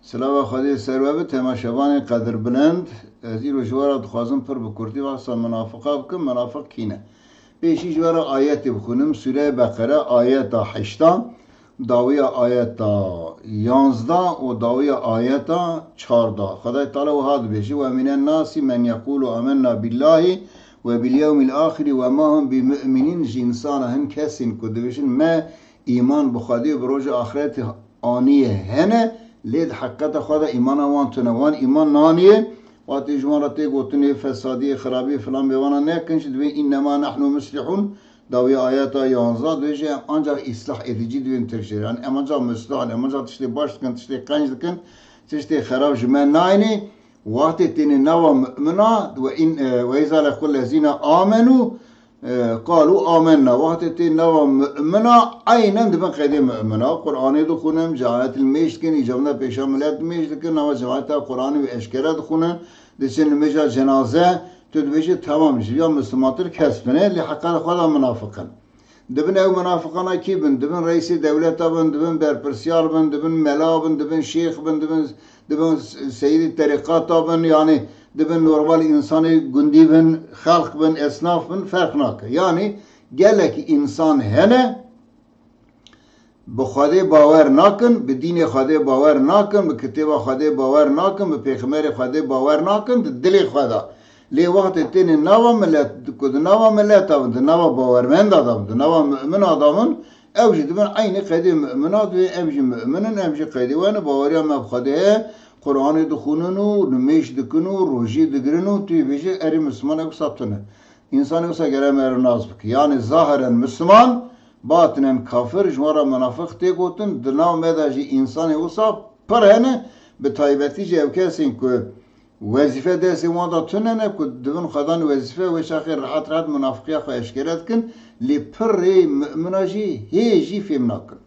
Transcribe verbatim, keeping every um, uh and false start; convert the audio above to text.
Silava Xwedê ser we be, temaşevanê qedirbilind. Ez îro ji we re dixwazim pir bi kurtî behsa minafiqa bikim. Minafiq kî ne? Pêşî ji we re ayetê bixwînim. Sûreya Beqere, ayeta heşta, dawiya ayeta yanzda û dawiya ayeta çarda. Xwedayê Teala wiha dibêje: "Ve minen nasi men yekulu amenna billahi ve bil yewmil axiri ve ma hum bi mu'minin." Ji însana hin kesên ku dibêjin me îman bi Xwedê û bi roja axretê aniye hene, lê di heqîqeta xwe de îmana wan tune. Wan îman naniye, wextê ji wan re tê gotinê fesadiyê, xirabiyê filan bêvana nekin, jî dibê "Înnema nehnu muslihûn", dawiya ayeta yanzda dibêje, em ancak îslah edicî dibên tir jê re. Yani em ancak muslih in, em ancak tiştê baş dikin, tiştê qenc dikin, tiştê xerab ji me nayînê. Wextê têne nava mu'mina, ve in, e, "Ve îza lequl lezîne amenu, e, qalu amenna." Wextê tê nava mu'mina, eynen dibin qeydê mu'mina. Qur'anê dixwînin, cemaetil mêj dikin, îcabında pêşa millet mêj dikin, nava cemaeta Qur'anê wî eşkere dixwînin, diçin li mêja cenaze, tu dibêjî, "Tamam, ji ya Müslümantir kes bine, lê heqqa xwe de munafiq in." Dibin ew munafiqana kî bin? Dibin reîsê dewleta bin, dibin berpirsiyar bin, dibin mela bin, dibin şêx bin, dibin, dibin seyidê terîqata bin, yani dibin normal insanê gundî bin, xelq bin, esnaf bin, ferq nake. Yani gelekî insan hene, bi Xwedê bawer nakin, bi dînê Xwedê bawer nakin, bi kitêba Xwedê bawer nakin, bi pêxemberê Xwedê bawer nakin, di dilê xwe de. Lê wextê têne nava millet, ku di nava milleta bin, di nava bawermenda de bin, di nava mu'mina de bin, ew jî dibin eynî qeydê mu'mina dibê, ew jî mu'min in, em jî qeydê we ne, baweriya me bi Xwedê heye, Qur'anê dixwînin û nimêj dikin û rojî digirin û tu yê bêjî erê Mislimanek wisa tune. Însanê wisa gere me re nas bike. Yani zahiren Misliman, batinen kafir, ji wan re munafiq tê gotin, di nav me de jî însanê wisa pir hene, bi taybetî jî ew kesên ku wezîfe destê wan de tune ne, ku dibin xwedan wezîfe, wê çaxê rehet rehet munafiqiya xwe eşkere dikin, lê pirê mu'mina jî hê jî fêm nakin.